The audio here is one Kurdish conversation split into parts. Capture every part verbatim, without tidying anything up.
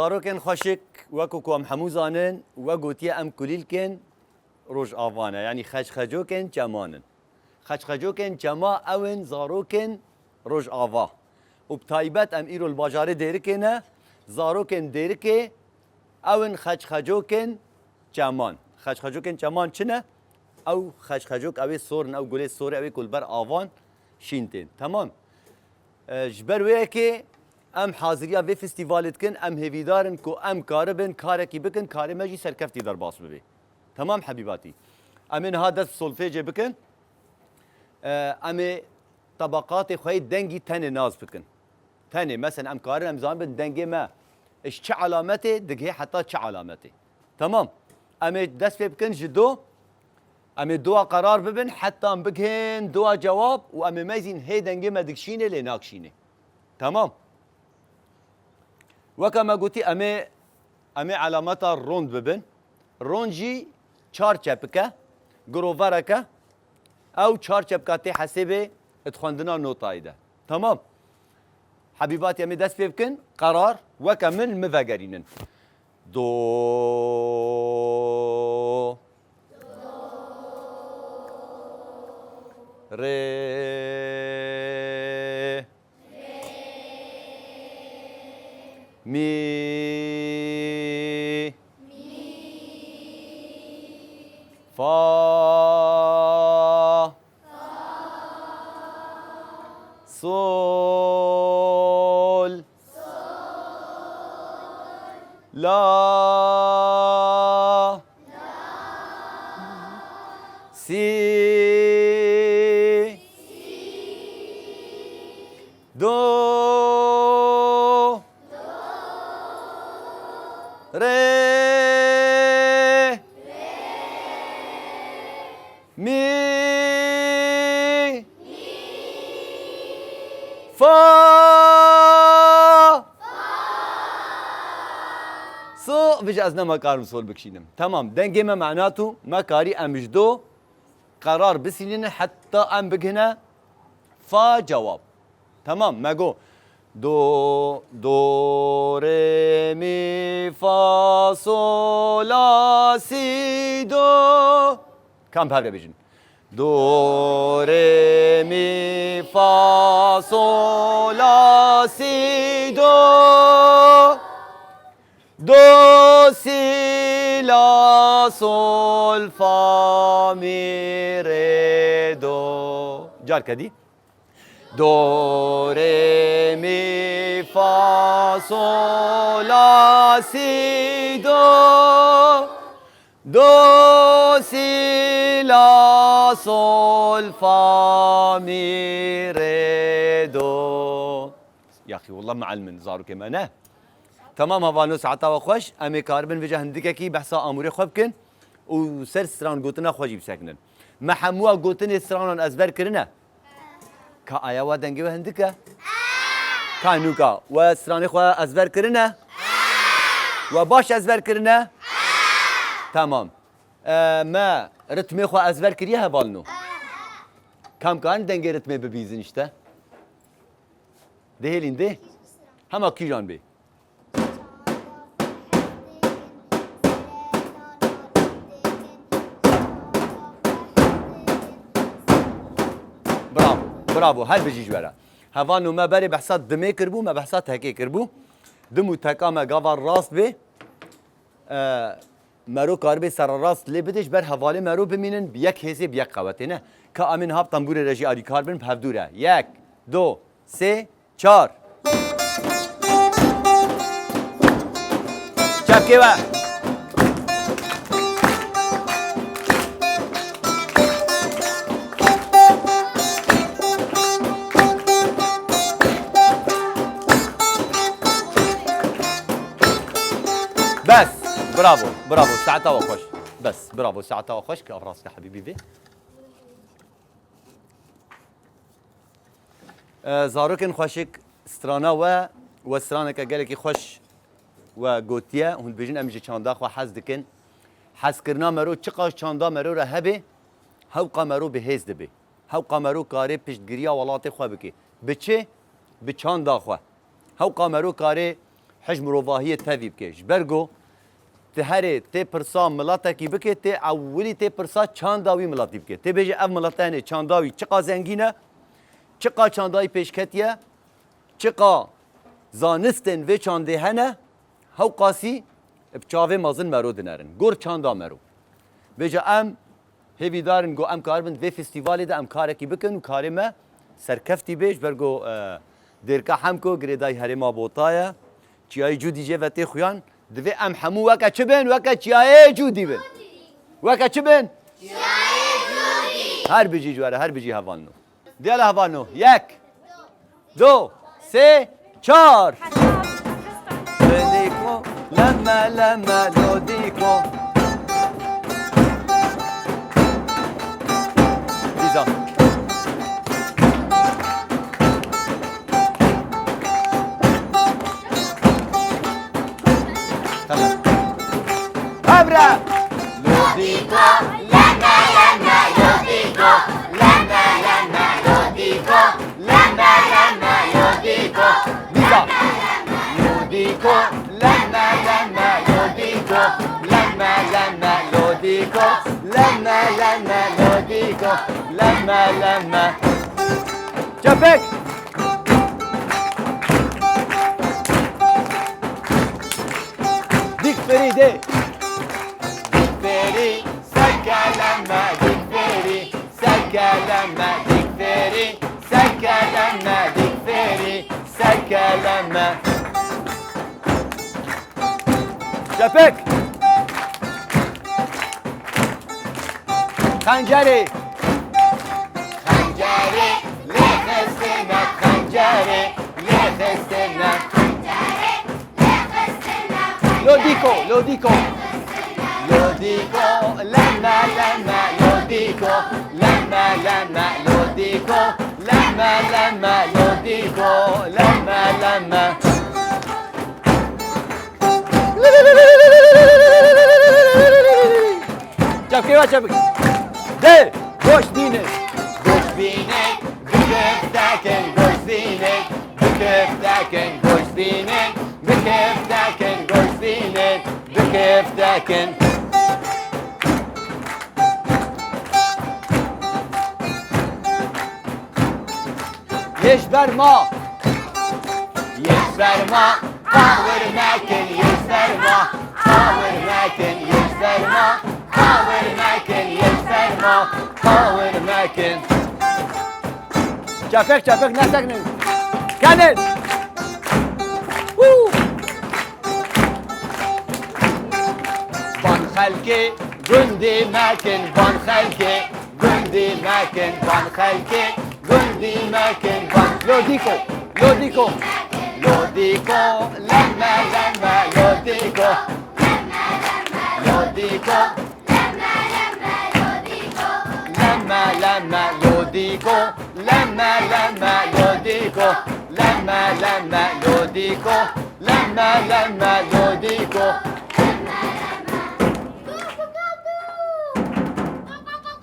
Zarokên xweşik, wekû ku em hemû zanin, we gotiye em kulîlkên Rojava ne, yanî xeçxecokên çeman in. Xeçxecokên çema ew in zarokên Rojava. Û bi taybet em îro li bajarê Dêrikê ne, zarokên Dêrikê ew in xeçxecokên çeman. Xeçxecokên çeman çi ne? Ew xeçxecok, ew ê sor in, ew gulê sorê, ew ê ku li ber avan şîn tên. Temam. E, ji ber wê yekê em haziriya vê festîvalê dikin, em hêvîdar in ku em karibin karekî bikin, karê me jî serkeftî derbas bibe. Temam hebîbatî. Em ê niha dest bi solfêcê bikin. E, em ê tebaqatê xwe yê dengî tenê nas bikin. Tenê, mesela em karin em zanibin dengê me ji çi alametê digihê heta çi alametê. Temam. Em ê dest pê bikin ji do. Em ê doa qerar bibin heta em bigihên doa cewab û em ê mezîn hê dengê me dikşînê lê nakşînê. Temam. Weke me gotî em ê, em ê elameta rond bibin. Rond jî çar çepik e, giroverek e. Ew çar çepika tê hesêbê di xwendina notayê de. Temam. Hebîbatî em ê dest pê bikin. Qerar weke min mi vegerînin. Do. Rê. Mi. Fa. Sol. La. Si. Do. Re. Mi. Fa. So, vêca ez nema karim sol bikişînim. Temam, dengê me mena tu, me karî em ji do qerar bisînînin heta em bigihine fa cewab. Temam, me got. Do, do, re, mi, fa, sol, la, si, do. Kam bi hev re bêjin. Do, re, mi, fa, sol, la, si, do. Do, si, la, sol, fa, mi, re, do. Carke dî. Do, re, mi, fa, sol, la, si, do. Do, si, la, sol, fa, mi, re, do. Yaxî, wallah meelmin zarokê me ne. Temam hevalno, saeta we xweş. Em ê karibin vêca hindikekî behsa amûrê xwe bikin û ser stran gotina xwe jî bisekinin. Me hemûya gotinê stranan ezber kirine? Ka aya we dengê we hindik e? Ka nûka we stranê xwe ezber kirine? We baş ezber kirine? Temam. E, me ritmê xwe ezber kiriye hevalno? Kam karin dengê ritmê bibîzin işte? Dihêlîn dê. Hema kîjan bê. Bravo, bravo, her bijî ji we re. Hevalno me berê behsa dimê kirbû, me behsa tekê kirbû. Dim û teka me gava rast bê. E, mero karibê sererast lê bidê, ji ber hevalê mero bimînin, bi yek hêzê, bi yek qewetê ne. Ka em ê niha bi tembûrê re jî alîkar bin, bi hevdû re. Yek, do, sê, çar. Çepkê we. Bes, bravo, bravo, saeta we xweş. Bes, bravo, saeta we xweş, ki ev rast e, hebîbî vê. E, zarokên xweşik, strana we, we straneke gelekî xweş we gotiye. Hûn dibêjin, em ji çanda xwe hez dikin. Hezkirina mero, çiqas çanda mero re hebe, hewqa mero bi hêz dibe. Hewqa mero karê piştgiriya welatê xwe bike. Bi çi? Bi çanda xwe. Hewqa mero karê Hij mirovahiyê tevî bike. Ji ber ku tu herê tê pirsa miletekî bike, tê ewilî tê pirsa çanda wî miletî bike. Tê bêje ev milete hene çanda wî çiqa zengîn e, çiqa çanda wî pêşketiye, çiqa zanistên vê çandê hene, hewqasî bi çavê mezin mero dinerin. Gor çanda mero. Bêje em hêvîdar in ku em karibin di vê festîvalê de em karekî bikin û karê me serkeftî bê, ji ber ku, e, Dêrka Hemko girêdayî herêma Bota ye. Çiyayê Cûdî jê ve tê xuyan. Divê em hemû weke çi bin? Weke Çiyayê Cûdî bin. Weke çi bin? Her bijî ji we re, her bijî hevalno. Diyala hevalno. Yek. Du, sê, çar. Lodîko, leme, leme, lodîko. Dîza. Tamam. Hebre! Lodîko, leme, leme, lodîko. Leme, leme, lodîko. Leme, leme, lodîko. Dîza. Lodîko, leme, leme, lodîko. Leme, leme, lodîko. Leme, leme, lodîko. Leme, leme. Çepek. Dîkferî de. Dîkferî, sekeleme, dîkferî. Sekeleme, dîkferî, sekeleme, dîkferî, sekeleme. Çepek. Xencerê. Xencerê, lê xistine, xencerê, lê xistine. Lodîko, lodîko. Lodîko, leme, leme, lodîko. Leme, leme, lodîko. Leme, leme, lodîko. Leme, leme. Çepkê ve çepik. De, goş bîne. Goş bîne, bi kêf dekin, goş bîne. Bi kêf dekin, goş bîne. Bi kêf dekin, goş bîne. Bi kêf dekin. Yê ji ber ma. Yê ji ber ma. Qawir mekin, yê ji ber ma. Qawir mekin, yê ji ber ma. Qawir mekin, yê ji ber ma. Qawir mekin. Çepek çepek nesekinin. Kenin. Woo! Van xelkê gundî mekin, van xelkê gundî mekin, van xelkê gundî mekin, van. Lodîko, lodîko. Lodîko, leme, leme, lodîko. Lodîko. Leme, leme, lodîko. Leme, leme, lodîko. Leme, leme, lodîko. Leme, leme, lodîko.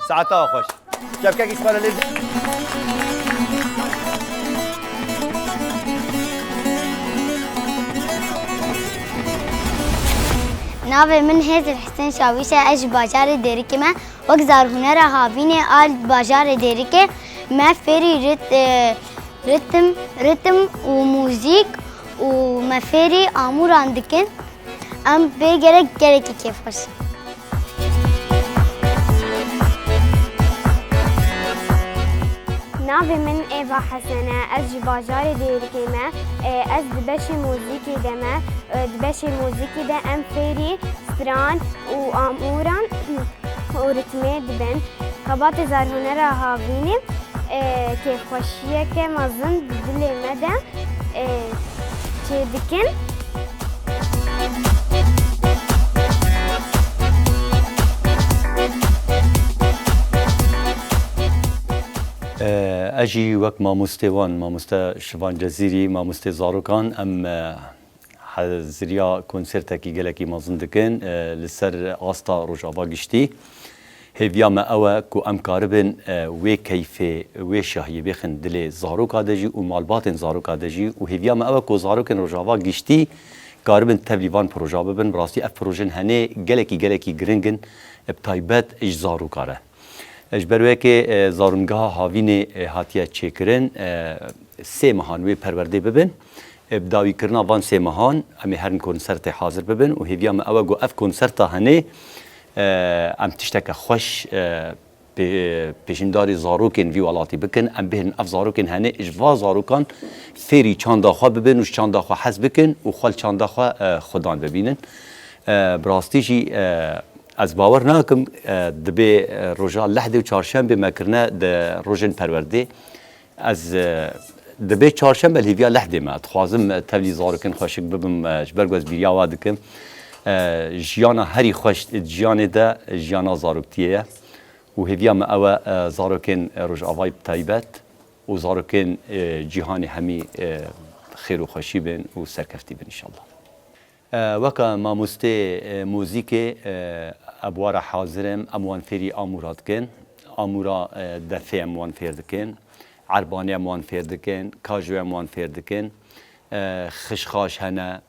Saeta xweş. Çepkekî ji xwe re lê bidin. Navê min Hêzir Hisên Şawîş e, ez ji bajarê Dêrikê me. Wek zarhunera Havînê a bajarê Dêrikê me fêrî rit-, e, ritim, ritim û muzîk û me fêrî amûran dikin. Em pê gelek, gelekî kêfxweş in. Navê min Eva Hesen e, ez ji bajarê Dêrikê me. E, ez di beşê muzîkê de me. E, di beşê muzîkê de em fêrî stran û amûran û ritmê dibin. Xebatê zarhunera Havînê, e, kêfxweşiyeke mezin di dilê me de, e, çêdikin. E, ez jî wek mamostê wan, mamoste Şivan Cezîrî, mamostê zarokan, em, e, heziriya konsertekî gelekî mezin dikin, e, li ser asta Rojava giştî. Hêviya me ew e ku em karibin, e, wê keyfê, wê şahiyê bêxin dilê zaroka de jî û malbatên zaroka de jî û hêviya me ew e ku zarokên Rojava giştî karibin tevlî van proja bibin. Bi rastî ev projên henê gelekî, gelekî giring in, bi taybet ji zaroka re. Ji ber wê yekê, e, zarûngeha Havînê, e, hatiye çêkirin, e, sê mehan wê perwerdê bibin. E, bi dawîkirina van sê mehan em ê herin konsertê hazir bibin û hêviya me ew e ku ev konserta henê, e, em tişteke xweş, e, pê-, pêşîndarî zarokên vî welatî bikin, em bihêlin ev zarokên henê ji va zarokan fêrî çanda xwe bibin û ji çanda xwe hez bikin û xwe li çanda xwe, e, xwedan bibînin. E, bi rastî jî, e, ez bawer nakim, e, dibê, e, roja lehdê û çarşembê me kirine di rojên perwerdê. Ez, e, dibê çarşembe li hêviya lehdê me. Dixwazim, e, tevlî zarokên xweşik bibim, e, ji ber ku ez bîriya wa dikim. E, jiyana herî xweş di jiyanê de jiyana zaroktiyê ye. Û hêviya me ew e, e, zarokên, e, Rojavayî bi taybet û zarokên, e, cîhanê hemî, e, xêr û xweşî bin û serkeftî bin înşallah. E, weke mamostê, e, muzîkê, e, ez bi wan re hazir im, em wan fêrî amûra dikin. Amûra, e, defê em wan fêr dikin. Erbanê em wan fêr dikin. Kajoyê em wan fêr dikin. E, xişxaş hene,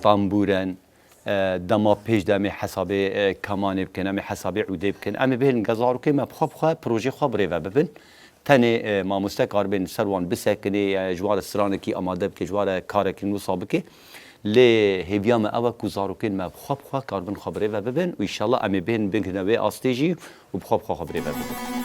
tambûr in. E, dema pêş de em ê hesabê, e, kemanê bikin, em ê hesabê ûdê bikin. Em ê bihêlin ku zarokê me bi xwe bi xwe projê xwe bi rê ve bibin. Tenê, e, mamoste karibên ser wan bisekinê, e, ji wan re stranekî amade bike, ji wan re karekî nûsa bike. Lê hêviya me ew e ku zarokên me bi xwe bi xwe karibin xwe bi rê ve bibin û înşallah em ê bihêlin bigihine wê astê jî û bi xwe bi xwe xwe bi rê ve bibin.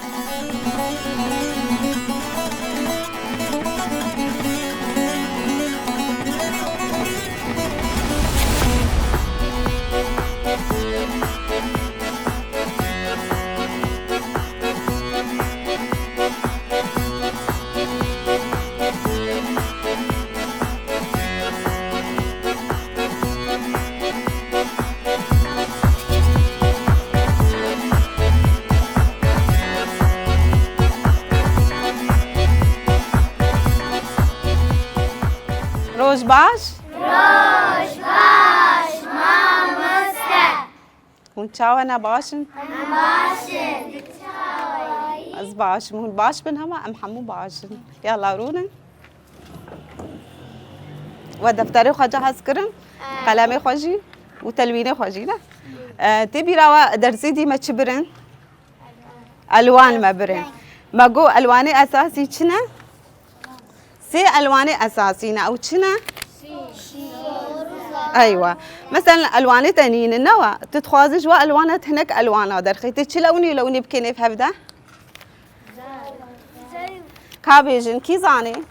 Roj baş. Roj baş, mamoste. Hûn çawa ne, baş in? Em baş in. Ez baş im, hûn baş bin, hema em hemû baş in. Yalla rûnin. We defterê xwe cihaz kirin, Em. Qelemê xwe jî û telwînê xwe jî, ne? E, tê bîra we dersê dî me çi birin? Elwan me birin. Me got elwanê esasî çi ne? Sê elwanê esasî ne, ew çi ne? Eywa. Mesela elwanê te nînin, ne wa? Tu dixwazî ji we elwana hinek elwana derxî. Tê çi lewnî lewnî bikê nêv hev de? Ka bêjin, kî zanê?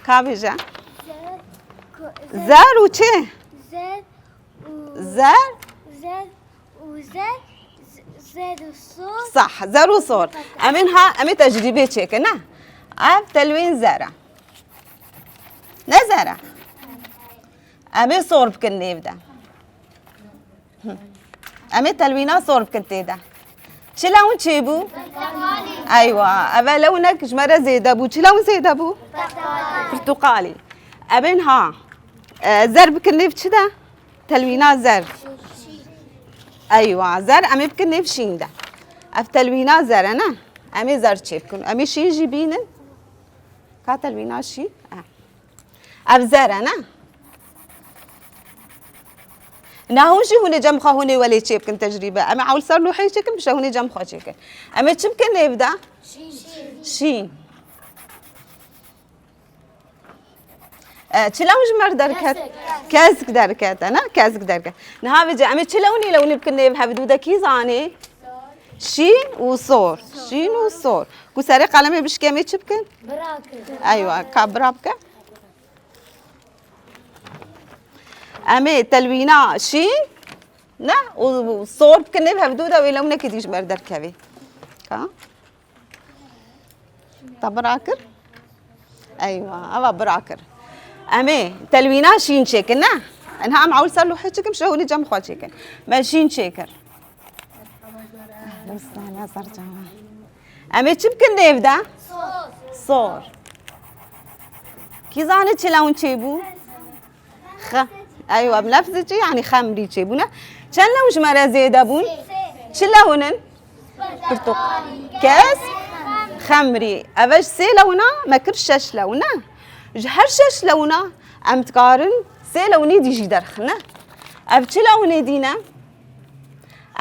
Ka bêje? Zer û çi? Zer û zer. Zer û zer, z-, zer û sor. Sah, zer û sor. Em ê niha, em ê tecrîbê çêkin, ne? Ev telwîn zer e. Ne zer e? Em ê sor bikin nêv de. Hı. Em ê telwîna sor bikin tê de. Çi lewn çêbû? Eywa, ev e lewnek ji me re zêde bû. Çi lewn zêde bû? Pirtuqalî. Em ê niha, e, zer bikin nêv çi de? Telwîna zer. Eywa, zer em ê bikin nêv şîn de. Ev telwîna zer e, ne? Em ê zer çêbikin. Em ê şîn jî bînin. Ka telwîna şîn? Eh. Ev zer e, ne? Na hûn jî hûn ê cem xwe hûn ê welê çêbikin tecrîbe. Em ê ewl ser lûheyê çêkin, piştre hûn ê cem xwe çêkin. Em ê çi bikin nêv de? Şîn. Şîn. E, çi lew ji me derket? Kesk. Kesk derket, ne? Kesk derket. Niha vêce em ê çi lewnî lewnî bikin nêv hevdû de kî zanî? Şîn û sor. Şîn û sor. Ku serê qelemê bişkê em ê çi bikin? Bira bikin. Eywa, ka bira bike. Em ê telwîna şîn, ne? Û sor bikin nêv hevdû de wê lewnekî dî ji me derkevî. Ka? Te bira kir? Eywa, eva bira kir. Em ê telwîna şîn çêkin, ne? Niha em ewl ser lûhê çêkin, piştre hûn ê cem xwe çêkin. Me şîn çêkir. Ahlan, ser çava. Em ê çi bikin nêv de? Sor. Sor. Kî zane çi lewn çêbû? Xe-, eywa, bi lefzê çi? Yanî xemrî çêbûne. Çend lewn ji me re zêde bûn? Çi lewn in? Pirtûq-, kesk, xemrî. Ev e ji sê lewna me kir şeş lewna. Ji her şeş lewna em dikarin Sê lewnî dî jî derxin, ne? Ev çi lewnê dî ne?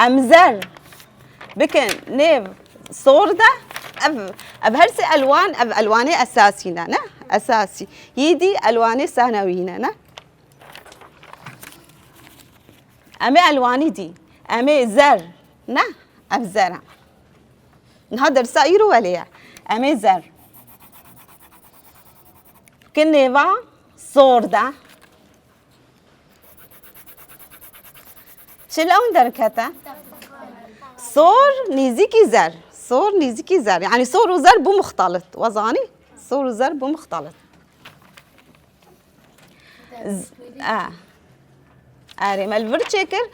Em zer bikin nêv sor de, ev, ev her sê elwan, ev elwanê esasî ne, ne? Esasî. Yî dî elwanê senewî ne, ne? Em ê elwanî dî. Em ê zer. Ne? Ev zer e. Niha dersa îro welê ye. Em ê zer. Ki nêva sor de. Çi lewn derkete? Sor nêzîkî zer. Sor nêzîkî zer. Yani sor û zer bû muxtalit. We zanî? Sor û zer bû muxtalit. Z-, e. Erê, me li vir çêkir.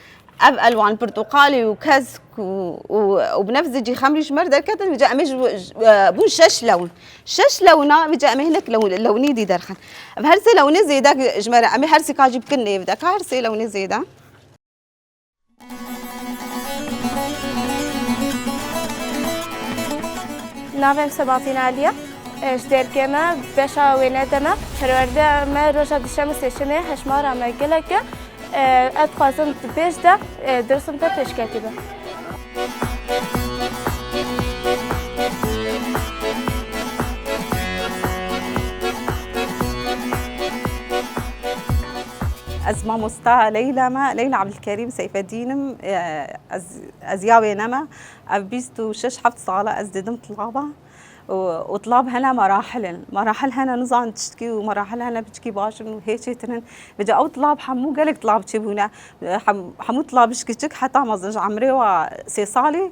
Ev elwan pirtoqalî û kesk û, û, û bi nefsê cî xemrî ji me re derketin, vêca em ê ji, ji, e, bûn şeş lewn. Şeş lewna, vêca em ê hinek lewn-, lewnî dî derxin. Ev her sê lewnê zêde ji me re, em ê her sê ka jî bikin nêv de, ka her sê lewnê zêde. Navê min Sebatîn Aliye. E, ji Dêrkê me, beşa wêne de me. Perwerde me roja duşem û sêşemê hejmara me gelek e. E, ez dixwazim di pêş de, e, Dêrsim de pêşketî bim. Ez mamosta Leyla me, Leyla Abdülkerim Seyfeddin im. E, ez, ez ya wêne me. Ev bîst û şeş heft sal e ez didim tilaba. Û, û tilab hene merahil in. Merahil hene nizan tiştkî û merahil hene piçkî baş in û hê çêtir in. Vêca ew tilab hemû gelek tilab çêbûne. Hem-, hemû tilab ji kiçik heta mezin ji emrê wa sê salî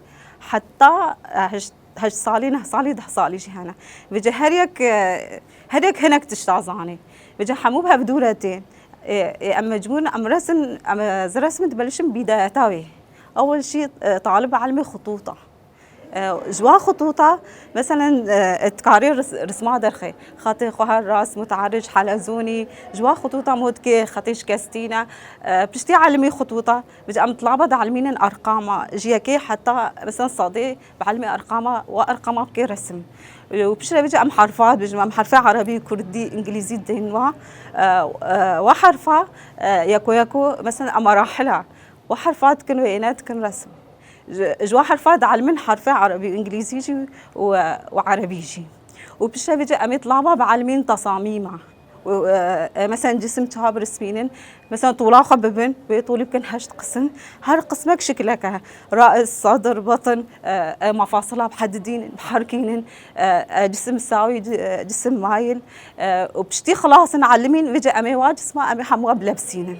heta, e, heşt, heşt salî, neh salî, deh salî jî hene. Vêca her yek, e, her yek hinek tişta zanî. Vêca hemû bi hev dû re tên. Ê, ê, em mecbûr in, em resin, em, e, ez resim dibelişim bîdayeta wê. Ewil jî, e, talib ilmê xutûta. E, ji wan xitûta, meselen, e, dikarê ris-, risma derxê. Xetê xwe her rast, mutaric, helezûnî, ji wan xitûta modkê, xetê şikestî ne. E, piştî elimî xitûta, vêca em tilaba dielmînin erqama, ji yekê heta, meselen, sedê bi elimê erqama, wa erqama bikê resim. E, û piştre vêca em herfa dibêjin, em herfê erebî, kurdî, îngilîzî didên wa. E, e, wa herfa, e, yeko yeko, meselen, em merahila. Wa herfa dikin, wêne dikin resim. Ji, ji wa herfa dielmin herfê erebî û îngilîzî jî û, û erebî jî. Û piştre vê jî em ê tilaba bielmîn tesamîma. Û, e, e, meselen cisim çawa birismînin, meselen tola xwe bibin, wê tolî bikin heşt qisim. Her qismek şikilek e. Rais, sadr, batin, e, e, mafasila bihedidînin, biherkînin, e, e, cisim sawî, ci-, e, cisim mayil, e, û piştî xilas in elimîn, vê jî em ê wa cisma, em ê hemû bilebisînin.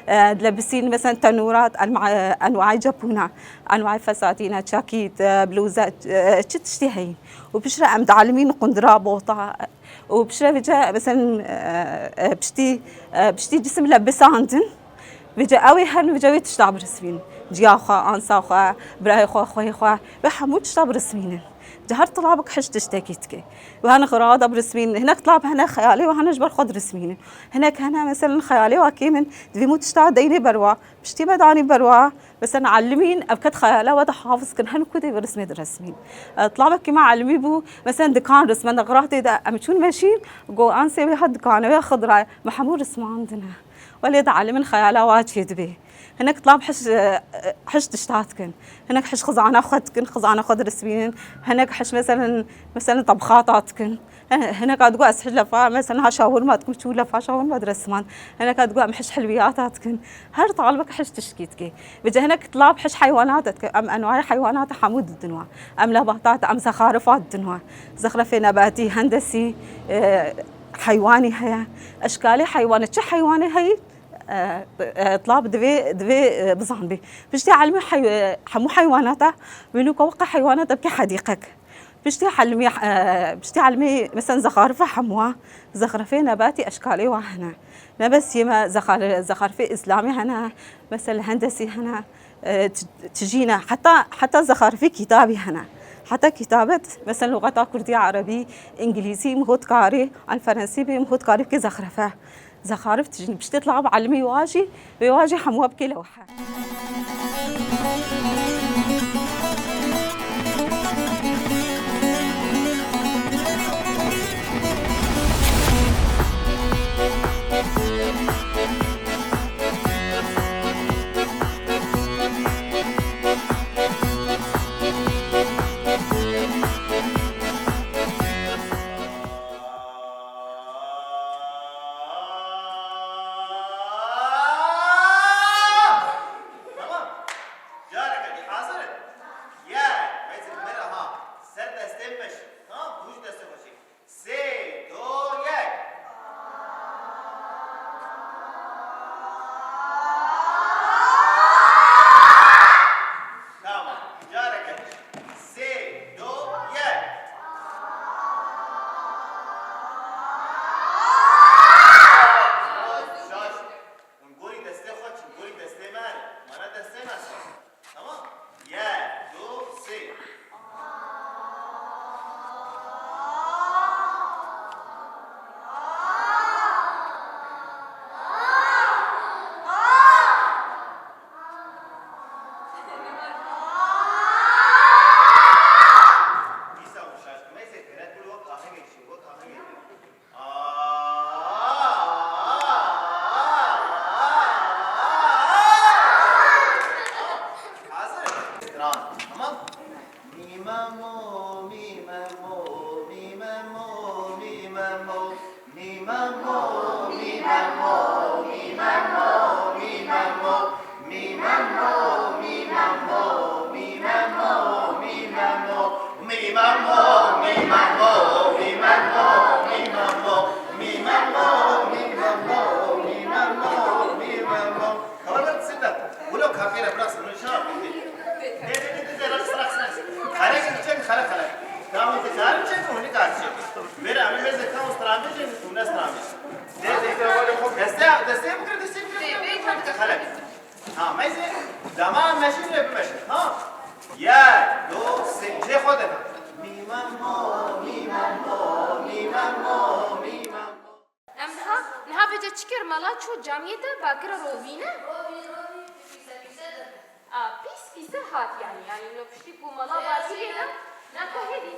E, dilebisîn, meselen, tenûrat, enwa-, enwayê cepûna, enwayê fesatîna, çakît, e, blûze, e, çi tiştî heyî. Û piştre em dielmîn qundira, bota, û piştre vêca, meselen, e, e, piştî, e, piştî cisim lebisandin, vêca ew ê herin, vêca wê tişta birismîn. Ciya xwe, ansa xwe, birayê xwe, xweyê xwe, wê hemû tişta birismînin. Ji her tilabik heşt tiştekî dike. Wê hene xirada birismînin. Hinek tilab hene xeyalê wê hene ji ber xwe dirismînin. Hinek hene, meselen, xeyalê wa kêm in, divê hemû tişta deynê ber wa. Piştî me danî ber wa, meselen, elimîn, ev ket xeyala we de hafiz kin, her ku dê bi rismê diresmîn. E, tilabekî me elimî bû, meselen, dikan rismende, qiratê de em çûn meşîn, got, ansê wê hat dikane wê xidra, me hemû rismandine. Welê de elimin xeyala wa çê dibê. Hinek tilab heş, e, heş tişta dikin. Hinek heş xizana xwe dikin, xizana xwe dirismînin. Hinek heş, meselen, meselen, tebxata dikin. He, hineka digot, ez hiş lefa, mesela, ha şawirma dikim, çû lefa şawirma diresiman. Hineka digot, em hiş hilwiyata dikin. Her talibek hiş tişkî dike. Vêca hinek tilab hiş heywanata dike. Em enwayê heywanata hemû didin wa. Em nebatata, em zexarifa didin wa. Zexrefê nebatî, hendesî, e, heywanî heye. Eşkalê heywanê, çi heywanê heyî, e, e, tilab divê, divê, e, bizanbî. Piştî elmê hey-, e, hemû heywanata, wê nûka weqa heywanata bike hedîqek. Piştî helmî, e, piştî helmî, mesela, zexarife hemû, zexrefê nebatî eşkalê wa hene. Ne bes yê me zexar-, zexarifê îslamî hene, mesela, hendesî hene, e, ti-, tijî ne. Heta, heta zexarifê kitabî hene. Heta kitabet, mesela, lugeta kurdî, erebî, îngilîzî, mihotkarî, an ferensî bê, mihotkarî bike zexrefe. Zexarif tijîn. Piştê tilab elmî wa jî, wê wa jî hemû bike lewhe. Careke. Sê, du, yek. Şaş, şaş. Hûn gorî destê xwe çin, gorî destê me here. Mana destê me sar. Tamam. Yek, du, sê. Dîsa hûn şaş, meyzê gerek wilo wek ahengek jî, wek ahengek. Hazir. Tamam. Mî memo, mî memo, mî memo, mî memo. Mî memo, mî memo, mî memo, mî memo. Mî memo, mî memo, mî memo, mî memo. Mî memo, mî memo, mî memo, mî memo. Mî memo, mî memo, mî memo, mî memo. Kavala sita. Wilo kapêra bırak, bunu şey yapayım. Ne, ne, ne, ne, raks, raks, raks. Xelek çek, xelek, xelek. Tamam, dikarim çek, onu kar çek. Ver abi, meze kaos travêjin, tu ne travêjin. Destê, destê bikir, destê bikir. Xelek. Ha, meyzê, dema meşin ve bimeşin. Ha. Yek, du, sê. Cê xwe de. Mî memo, mî memo, mî memo, mî memo. Em niha, niha vêce çi kir? Mala çû camiyê de bagire rovîne? Rovî, rovî, pîse, pîse de. A, pîs, pîse hat yani. Yani no piştî ku mala bagirê de, na ku hêdî.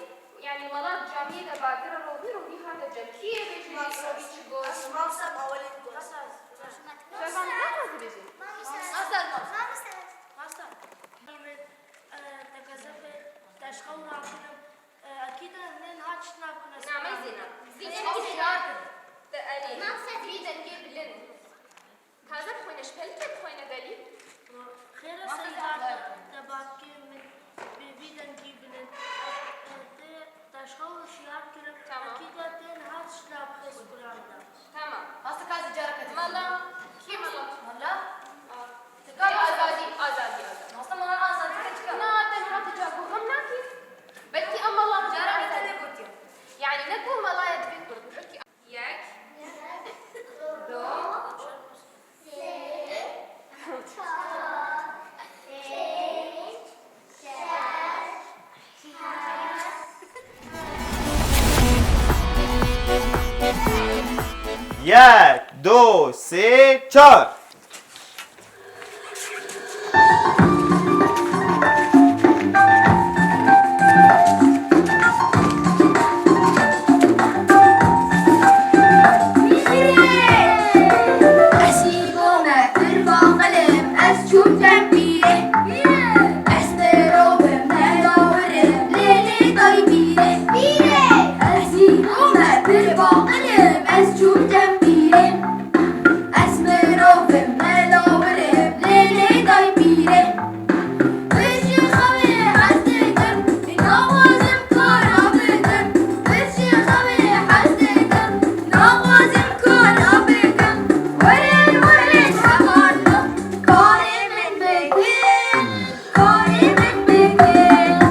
Yani mala camiyê de bagire rovî, rovî hate cem. Kî yê bêjî rovî çi got? Mamsa, mamsa, awelî got. Şervan, ne dibêjî? Mamsa. Mamsa. Mamsa. Min, e, te kezebê, te ji xew rakirim. E, ekî de ne niha çi nakin ez. Na, meyzê na. Zî dengê şiyar. Te elî. Vî dengê bilind. Taze dixwîne, ji pelikê dixwîne delî. Xêr e Seyda, te, te bakê min bi vî dengî bilind. Ez, e, te, te ji xew şiyar kirim. Tamam. Ekî de te niha çi nakin ez kuranda. Tamam. Hasta kazî careke din. Mala. Kî mala? Mala. Aa. Tika azadî, azadî, azadî. Hasta mala azadî te çika? Na, te niha tu çaku xem nakî. Belkî em mala careke te gotiye. Yani ne ku malaya divê kurd. Belkî yek, du, sê, çar, pênc, şeş, Yek, du, sê, çar. Ez mirov im, mela wir im, lê lê day pîrê. Bijî xewê hez dikim, naxwazim kara bikim. Bijî xewê hez dikim, naxwazim kara bikim. Were, were, çaxan min, karê min bikin, karê min bikin.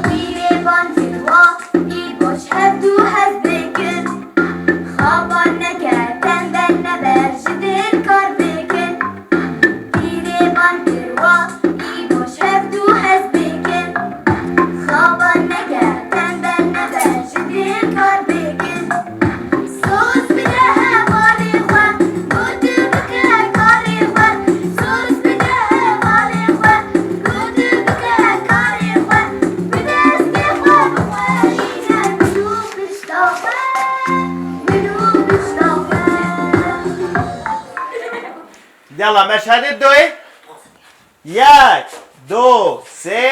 Pîrê ban kir wa, î boş hevdû hez bikin. Xaban neke, tembel nebe, ji vir kar bikin. Pîrê ban kir wa, î boş hevdû hez bikin. Xaban neke, tembel nebe, ji vir kar bikin. Soz bide hevalê xwe, ku tu bike karê xwe. Soz bide hevalê xwe, ku tu bike karê xwe. Bi destê xwe bixwe, îne min û pişta xwe, min û pişta xwe. Yalla, meşhedê doyê. Yek, du, sê,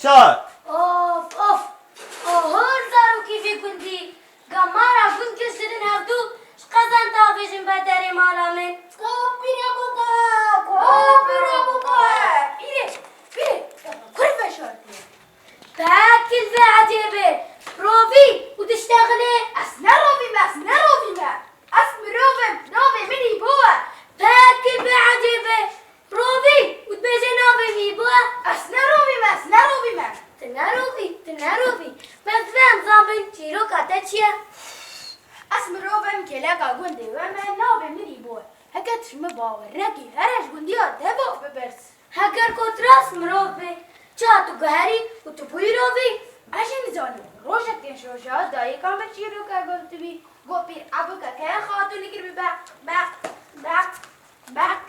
çar. Of, of. Ohor zarokî vî gundî. Gamara gund kir ji din hevdû ji qezan davêjin be derê mala min. Ko pîrê bû te, ko pîrê bû te. Pîrê, pîrê, kur veşartiye. Pekil vê ecêbê. Rovî û diştexilê. Ez nerovîme, ez nerovîme. Ez mirov im, navê min Îbo e. Pekil vê ecêbê. Rovî û dibêje navê min Îbo e. Ez nerovîme, ez nerovîme. Tu nerovî, tu nerovî. Me divê em zanbin çîroka te çi ye? Ez mirov im, kêleka gundê we me, navê min Îbo e. Heke tu ji min bawer nekî, here ji gundiya te va bipirs. Heger ku tu rast mirov bî, çawa tu guherî û tu bûyî rovî? Ez jî nizanim. Rojekê ji roja dayika min çîroka gotibî, got pîr ebûke keye xatunî kiribî beq, beq, beq, beq.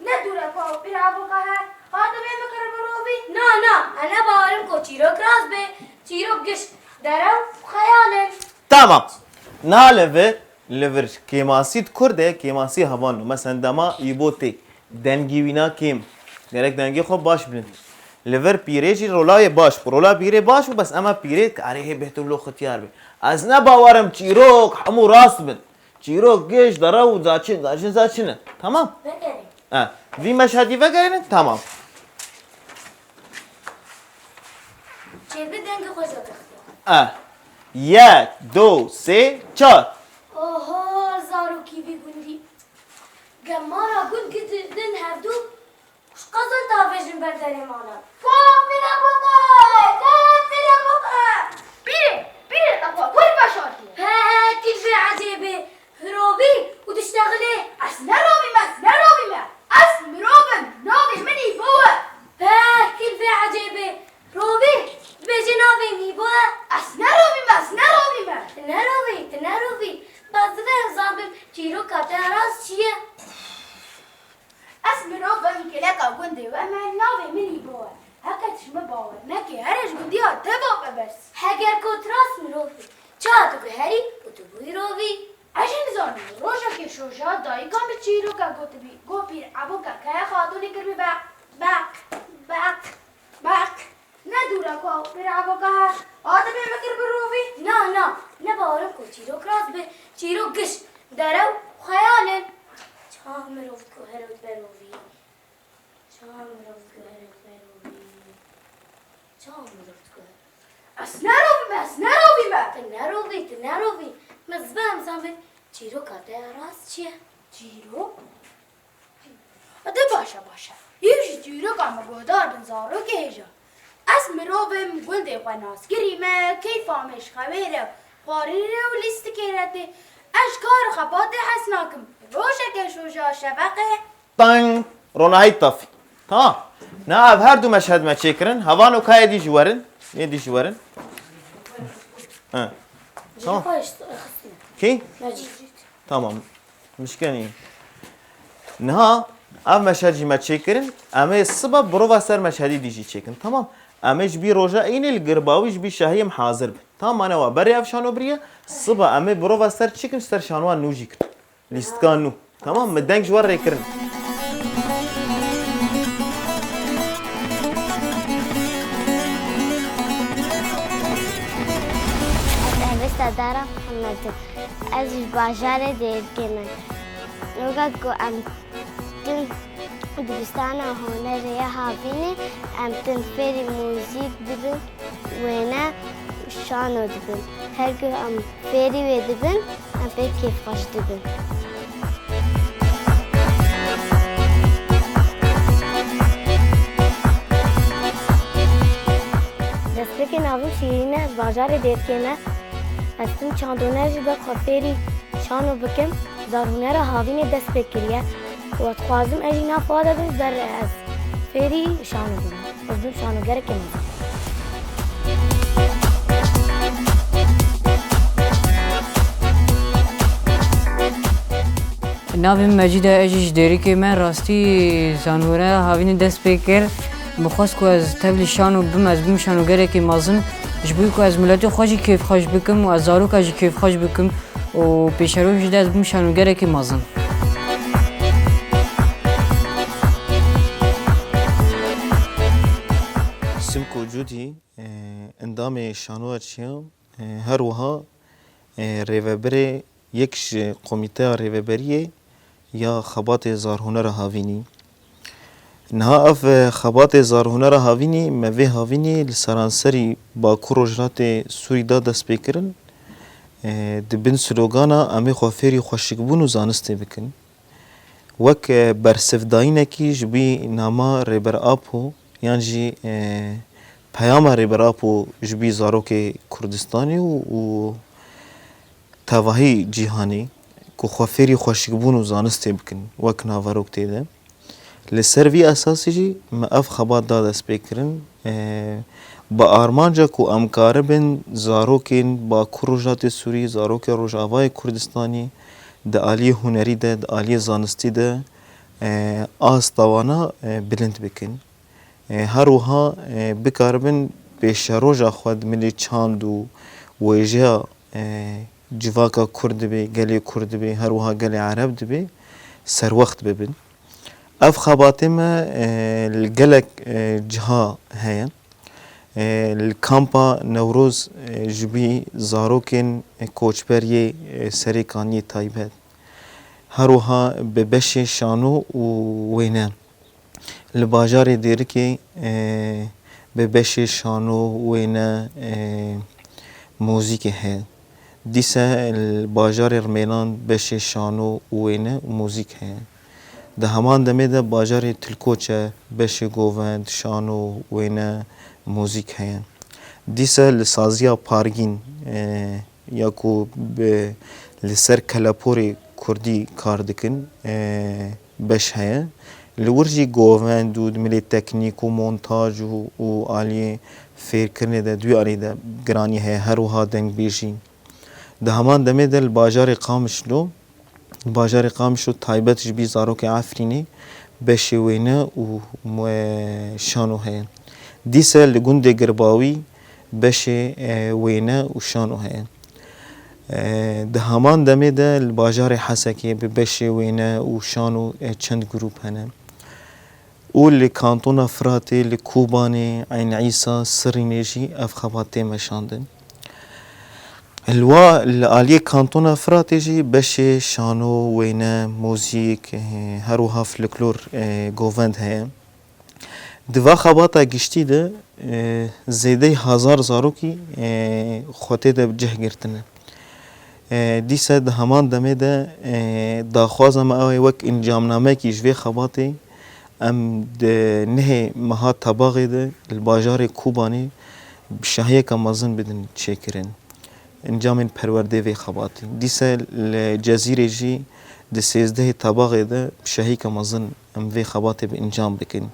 Ne dûr e ku ew pîr ebûke he, hatibê min kiribî rovî? Na, na, ez ne bawer im ku çîrok rast bê. Çîrok giş derew û xeyal in. Tamam. Na li vir, li vir kêmasî di kur de, kêmasî hevan o. Mesela dema Îbo tê. Dengî wîna kêm. Gerek dengê xwe baş bilind. Li vir pîrê jî rola wê baş bû. Rola pîrê baş bû, bes ema pîrê karê hê bêhtir lo xitiyar be. Ez ne bawer im çîrok hemû rast bin. Çîrok giş, derew û zaçin, zaçin, zaçin e. Tamam? Vegerê. E, vî meşhedî vegerînin, tamam. Çêbi dengê xwe jî xistiya. E, yek, do, sê, çar. Oho, zarokî vî gundî. Gemara gund girdin hevdû. Ji qezal tavêjin ber derê mala. Kapîra boka! Kapîra boka! Pîrê, pîrê, ewa, were veşartî. He, he, kî vê ecêbê. Hirovî û diştexilê. Ez nerovîme, ez nerovîme. Ez mirov im, navê min Îbo e. He, kî vê ecêbê. Rovî, dibêje navê min Îbo e. Ez nerovîme, ez nerovîme. Tu nerovî, tu nerovî. Bes divê em zanbin çîroka te rast çi ye? Ez mirov im, kêleka gundê we me, navê min Îbo e. Heke tu ji min bawer nekî, here ji gundiya te va bipirs. Heger ku tu rast mirov bî, çawa tu guherî û tu bûyî rovî? Ez jî nizanim. Rojekê ji roja dayika min çîroka gotibî, got pîr ebûke keye xatunî kiribî beq, beq, beq, beq. Ne dûr e ku ew pîr ebûke he, hatibê min kiribî rovî? Na, na, ne bawer im ku çîrok rast be. Çîrok giş, derew û xeyal in. Çawa mirov diguhere û dibe rovî? Çawa mirov diguhere û dibe rovî? Çawa mirov diguhere? Ez nerovîme, ez nerovîme. Tu nerovî, tu nerovî. Me divê em zanbin çîroka te ya rast çi ye? Çîrok? De baş e, baş e. Hîv jî çîroka me guhdar bin, zarokê hêja. Ez mirov im, gundê xwe nas kirîme, keyfa me ji xewê re, xwarî re û lîstikê re tê. Ez ji kar û xebatê hez nakim. Rojekê ji roja şeveqê. Tang! Ronahî tafî. Tamam. Na ev her du meşhed me çêkirin. Hevan û kayê dî jî werin. Yê dî jî werin. He. Tamam. Kî? Mecîd. Tamam. Mişkenî. Niha ev meşhed jî me çêkirin. Em ê sibe birova ser meşhedî dî jî çêkin. Tamam. Em ê ji bî roja înê li Girbawî ji bî şahiyê em hazir bin. Tamam, mane wa berê ev şano biriye. Sibe em ê birova ser çi kin, ji ser şanoa nû jî kin. Lîstika nû. Tamam, min deng ji we rê kirin. Ez Evesta Dara Mihemed im. Ez ji bajarê Dêrikê me. Roja ku em tun dibistana hunerê ya Havînê, em tun fêrî muzîk dibin, wêne û şano dibin. Her ku em fêrî wê dibin, em pê kêfxweş dibin. Destpêkê navim Şîrîn e, bajarê Dêrikê me. Ez tim çandoner jî be xwe fêrî şano bikim. Zarhunera Havînê dest pê kiriye. Û ez dixwazim ez jî nav xwe de bim, ber ez fêrî şano bim. Ez bim şanogerekê mezin. Navê min Mecîd e, ez jî ji Dêrikê me. Rastî zanhûre havînê dest pê kir. Min xwest ku ez tevlî şano bim, ez bim şanogerekê mezin. Ji bo ku ez miletê xwe jî kêfxweş bikim û ez zaroka jî kêfxweş bikim û pêşerojê de ez bim şanogerekê mezin. Simko Cudî, e, endamê Şanoya Çiyan, e, her wiha, e, rêvebirê yek ji Komîteya Rêveberiyê ya Xebatê Zarhunera Havînî. Niha ev, e, xebatê zarhunera havînî me vê havînî li seranserî Bakur Rojhilatê Sûrî da destpêkirin. E, di bin slogana "Em ê xwe fêrî xweşikbûn û zanistê bikin", wek, e, bersivdayînekî ji bî nama Rêber Apo yan jî, e, peyama Rêber Apo ji bî zarokê Kurdistanê û, û tevahî cîhanê ku xwe fêrî xweşikbûn û zanistê bikin, wek naverok tê de. Li ser vî esasî jî me ev xebat da destpêkirin. E, bi armanca ku em karibin zarokên Bakur Rojhilatê Sûrî, zarokên Rojavayê Kurdistanî di aliyê hunerî de, di aliyê zanistî de, e, asta wana, e, bilind bikin. E, her wiha, e, bikaribin pêşeroja xwe di milê çand û wêjeya, e, civaka Kurd dibe, gelê Kurd dibe, her wiha gelê Ereb dibe, serwext bibin. Ev xebatê me, e, li gelek, e, ciha heye. E, li kampa Newroz, e, ji bî zarokên, e, koçber yê, e, Serêkaniyê taybet. Her wiha bi beşê şano û wêne. Li bajarê Dêrikê, e, bi beşê şano, wêne, e, muzîkê heye. Dîse li bajarê Rmêlan beşê şano û wêne û muzîk heye. Di heman demê de bajarê Tilkoçe beşê govend, şano, wêne, muzîk heye. Dîse li saziya Pargîn, e, ya ku bi, li ser keleporê kurdî kar dikin, e, beş heye. Li wir jî govend û di milê teknîk û montaj û, û aliyê fêrkirinê de, di wî alî de giranî heye, her wiha dengbêjî. Di heman demê de li bajarê Qamişlo, li bajarê Qamişlo taybet ji bî zarokê Efrînê beşê wêne û, e, şano heye. Dîse li gundê Girbawî beşê, e, wêne û şano heye. E, di heman demê de li bajarê Hesekê bi beşê wêne û şano, e, çend grûp hene. Û li kantona Firatê, li Kobanê, Eyn Îsa, Sirînê jî ev xebat tê meşandin. Li wa, li aliyê kantona Firatê jî beşê şano, wêne, muzîk, e, her wiha folklor, e, govend heye. Di va xebata giştî de, e, zêdeyî hezar zarokî, e, xwe tê de bi cih girtine. E, dîse di heman demê de, e, daxwaza me ew ê wek encamnameyekî ji vê xebatê em di nehê meha Tebaxê de li bajarê Kobanê bi şahiyeke mezin bidin çêkirin. Encamên perwerdê vê xebatê. Dîse li Cezîrê jî di sêzdehê Tebaxê de bi şahiyeke mezin em vê xebatê bi encam bikin.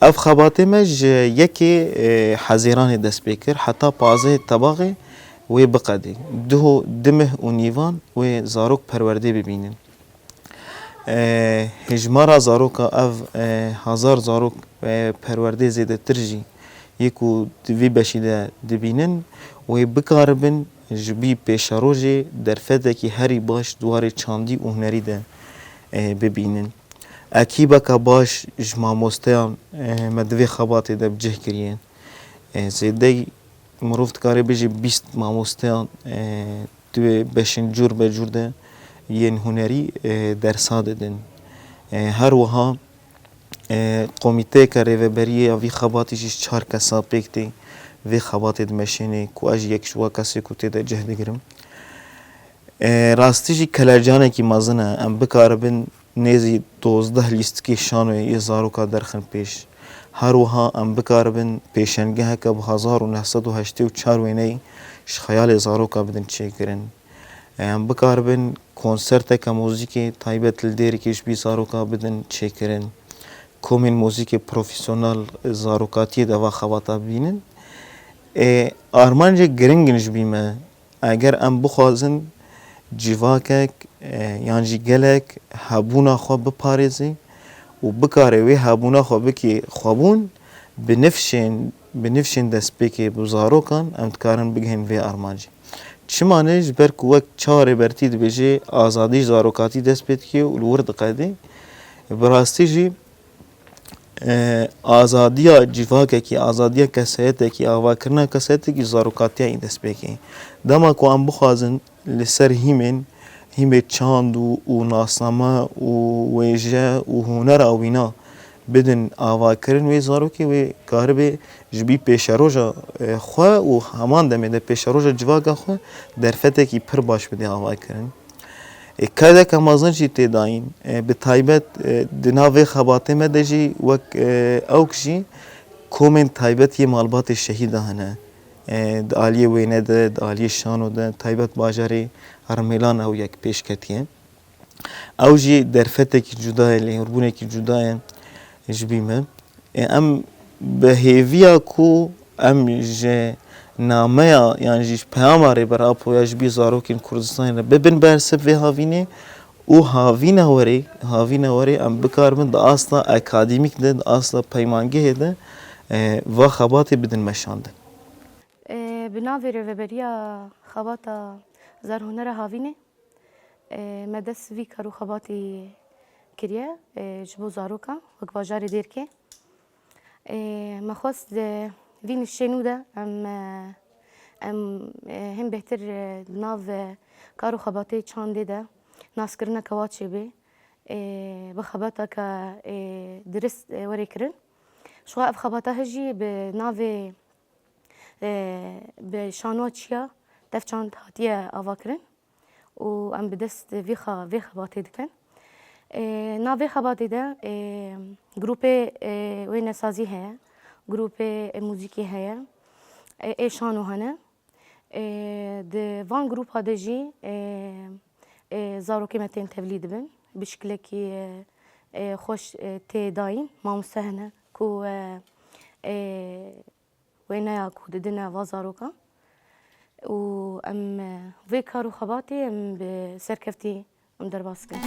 Ev xebatê me ji yekê, e, Hezêranê dest pê kir heta pazdehê Tebaxê wê biqedê. Duho, du meh û nîvan wê zarok perwerdê bibînin. E, hejmara zaroka ev, e, hezar zarok, e, perwerdê zêdetir jî yê ku di vî beşî de dibînin, wê bikaribin ji bî pêşerojê derfetekî herî baş di warê çandî û hunerî de, e, bibînin. Ekîbeke baş ji mamosteyan, e, me di vê xebatê de bi cih kiriye. E, zêdeyî mirov dikare bêje bîst mamosteyan, e, di wê beşên cûr be cûr de yên hunerî, e, dersa didin. E, her wiha, e, komîteyeke rêveberiyê ya vî xebatî jî ji çar kesa pêk tê, vê xebatê dimeşêne ku ez jî yek ji wa kesê ku tê de cih digirim. E, rastî jî kelecanekî mezin e, em bikaribin nêzî dozdeh lîstikê şanoyê yê zaroka derxin pêş. Her wiha em bikaribin pêşengeheke bi hezar û neh sed û heştê û çar wêneyê ji xeyalê zaroka bidin çêkirin. Em bikaribin konserteke muzîkê taybet li Dêrikê ji bî zaroka bidin çêkirin. Komên muzîkê profesyonel zarokatiyê de va xebata bibînin. Ê, armancê giring in ji bî me. Eger em bixwazin civakek, e, yan jî gelek hebûna xwe biparêzê û bikare wê hebûna xwe bike xwebûn, bi nifşên, bi nifşên destpêkê bi zarokan em dikarin bigihên vê armancê. Çima ne? Ji ber ku wek çawa Rêbertî dibêje, azadî ji zarokatî dest pê dike û li wir diqede. Bi rastî jî, e, azadiya civakekî, azadiya keseyetekî, avakirina keseyetekî zarokatiya yî destpêkê. Dema ku em bixwazin li ser hîmên, hîmê çand û, û nasname û wêje û hunera wîna bidin avakirin wê zarokê, wê karibe ji bî pêşeroja, e, xwe û heman demê de pêşeroja civaka xwe derfetekî pir baş bidê avakirin. E, kedeke mezin jî tê dayîn. E, bi taybet, e, di nav vê xebatê me de jî wek, e, ewk jî komên taybet yê malbatê şehîda hene. E, di aliyê wêne de, di aliyê şano de, taybet bajarê Hermêlan ew yek pêş ketiye. Ew jî derfetekî cuda ye, lêhorbûnekî cuda ye ji bî me. Ê, em bi hêviya ku em ji nameya yan jî ji peyama Rêber Apo ya ji bî zarokên Kurdistanê re bibin bersiv vê havînê û havîna werê, havîna werê em bikaribin di asta akademîk de, di asta peymangehê de, e, va xebatê bidin meşandin. E, bi navê Rêveberiya Xebata Zarhunera Havînê, e, me dest vî kar û xebatî kiriye, e, ji bo zarokan wek bajarê Dêrkê. E, me xwest, e, vî niştê nû de em, e, em, e, hêm bêhtir, e, di nav, e, kar û xebatê çandê de naskirineke wa çêbê, e, bi xebateke, e, dirist, e, were kirin. Ji xwe ev xebata he jî bi navê, e, bi şanoa Çiya Dev Çand hatiye avakirin û em bi dest vî xa-, vê xebatê dikin. E, nav vê xebatê de, e, grûpê, e, wênesazî heye, grûpê, e, muzîkê heye, e, ê şano hene. E, di van grûpa de jî, e, e, zarokê me tên tevlî dibin. Bi şikilekî, e, e, xweş, e, tê dayîn. Mamoste hene ku, e, e, wêneya ku didine va zarokan. Û em, e, vê kar û xebatê em bi serkeftî em derbas dikin.